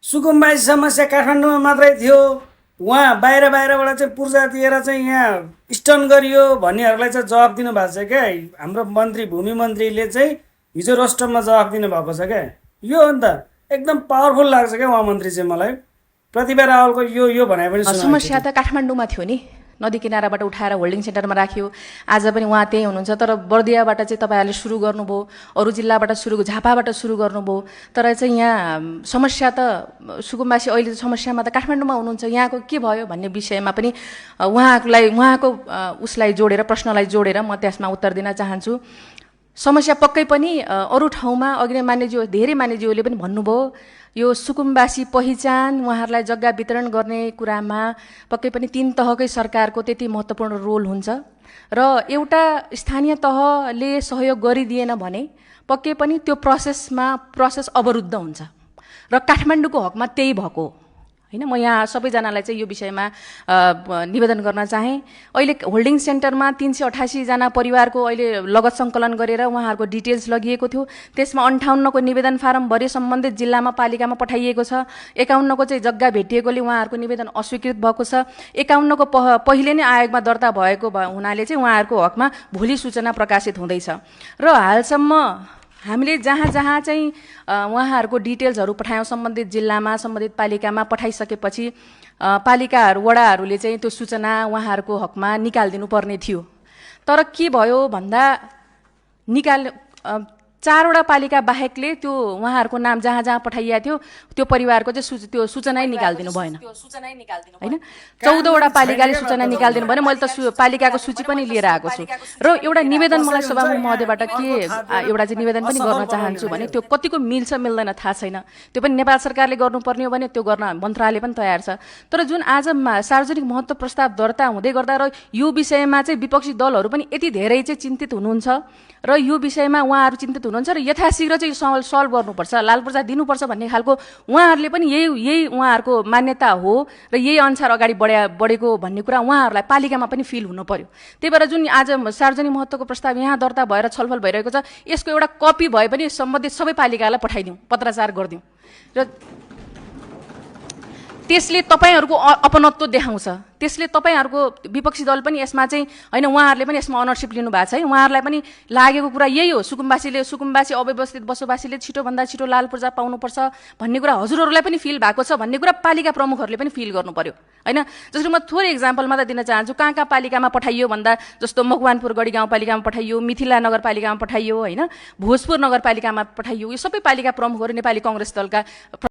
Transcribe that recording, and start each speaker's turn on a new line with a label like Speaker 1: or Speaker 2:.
Speaker 1: सुकुम्बासी समस्या काठमाडौँमा मात्रै थियो, उहाँ बाहिरबाट चाहिँ पूर्जा दिएर चाहिँ यहाँ स्टन गरियो भन्नेहरूलाई चाहिँ जवाब दिनुभएको छ क्या। हाम्रो मन्त्री भूमि मन्त्रीले चाहिँ हिजो रोस्टममा जवाब दिनुभएको छ क्या। यो हो नि त, एकदम पावरफुल लाग्छ क्या उहाँ मन्त्री चाहिँ मलाई। प्रतिभा रावलको यो भने पनि
Speaker 2: समस्या त काठमाडौँमा थियो नि, नदी किनाराबाट उठाएर होल्डिङ सेन्टरमा राख्यो। आज पनि उहाँ त्यही हुनुहुन्छ, तर बर्दियाबाट चाहिँ तपाईँहरूले सुरु गर्नुभयो, अरू जिल्लाबाट झापाबाट सुरु गर्नुभयो। तर चाहिँ यहाँ समस्या त सुकुम्बासी अहिले समस्यामा त काठमाडौँमा हुनुहुन्छ, यहाँको के भयो भन्ने विषयमा पनि उहाँको उसलाई जोडेर, प्रश्नलाई जोडेर म त्यसमा उत्तर दिन चाहन्छु। समस्या पक्कै पनि अरू ठाउँमा अघि नै धेरै मान्यज्यूले पनि भन्नुभयो, यो सुकुम्बासी पहिचान उहाँहरूलाई जग्गा वितरण गर्ने कुरामा पक्कै पनि 3 तहकै सरकारको त्यति महत्त्वपूर्ण रोल हुन्छ र एउटा स्थानीय तहले सहयोग गरिदिएन भने पक्कै पनि त्यो प्रोसेस अवरुद्ध हुन्छ र काठमाडौँको हकमा त्यही भएको हैन। म यहाँ सबैजनालाई चाहिँ यो विषयमा निवेदन गर्न चाहे। अहिले होल्डिङ सेन्टरमा 388 जना परिवारको अहिले लगत सङ्कलन गरेर उहाँहरूको डिटेल्स लगिएको थियो। त्यसमा 58 को निवेदन फारम भरि सम्बन्धित जिल्लामा पालिकामा पठाइएको छ। 51 को चाहिँ जग्गा भेटिएकोले उहाँहरूको निवेदन अस्वीकृत भएको छ। 51 को पहिले नै आयोगमा दर्ता भएको हुनाले चाहिँ उहाँहरूको हकमा भोलि सूचना प्रकाशित हुँदैछ र हालसम्म हामीले जहाँ चाहिँ उहाँहरूको डिटेल्सहरू पठायौँ सम्बन्धित जिल्लामा, सम्बन्धित पालिकामा पठाइसकेपछि वडाहरूले चाहिँ त्यो सूचना उहाँहरूको हकमा निकालिदिनु पर्ने थियो। तर के भयो भन्दा 4 वटा पालिका बाहेकले त्यो उहाँहरूको नाम जहाँ पठाइएको थियो त्यो परिवारको चाहिँ त्यो सूचनै निकालिदिनु भएन हैन। 14 वटा पालिकाले सूचना निकालिदिनु भएन। मैले त पालिकाको सूची पनि लिएर आएको छु र एउटा निवेदन मलाई सभामुख महोदयबाट एउटा चाहिँ निवेदन पनि गर्न चाहन्छु भने त्यो कतिको मिल्छ मिल्दैन थाहा छैन। त्यो पनि नेपाल सरकारले गर्नुपर्ने हो भने त्यो गर्न मन्त्रालय पनि तयार छ। तर जुन आज सार्वजनिक महत्त्व प्रस्ताव दर्ता हुँदै गर्दा र यो विषयमा चाहिँ विपक्षी दलहरू पनि यति धेरै चाहिँ चिन्तित हुनुहुन्छ र यो विषयमा उहाँहरू चिन्तित हुनुहुन्छ र यथाशीघ्र चाहिँ सल्भ गर्नुपर्छ, लाल पूर्जा दिनुपर्छ भन्ने खालको उहाँहरूले पनि यही उहाँहरूको मान्यता हो र यही अनुसार अगाडि बढेको भन्ने कुरा उहाँहरूलाई पालिकामा पनि फिल हुनु पर्यो। त्यही भएर जुन आज सार्वजनिक महत्त्वको प्रस्ताव यहाँ दर्ता भएर छलफल भइरहेको छ, यसको एउटा कपी भए पनि सम्बन्धित सबै पालिकालाई पठाइदिउँ, पत्राचार गरिदिउँ र त्यसले तपाईहरुको अपनत्व देखाउँछ। त्यसले तपाईहरुको विपक्षी दल पनि यसमा चाहिँ हैन, उहाँहरूले पनि यसमा अनरशिप लिनु भएको छ है। उहाँहरूलाई पनि लागेको कुरा यही हो, सुकुम्बासी अव्यवस्थित बसोबासीले छिटोभन्दा छिटो लाल पूर्जा पाउनुपर्छ भन्ने कुरा हजुरहरूलाई पनि फिल भएको छ भन्ने कुरा पालिका प्रमुखहरूले पनि फिल गर्नु पर्यो हैन। जसरी म थोरै एक्जाम्पल मात्र दिन चाहन्छु। कहाँ पालिकामा पठाइयो भन्दा जस्तो मकवानपुर गढी गाउँपालिकामा पठाइयो, मिथिला नगरपालिकामा पठाइयो हैन, भोजपुर नगरपालिकामा पठाइयो। यो सबै पालिका प्रमुखहरू नेपाली कांग्रेस दलका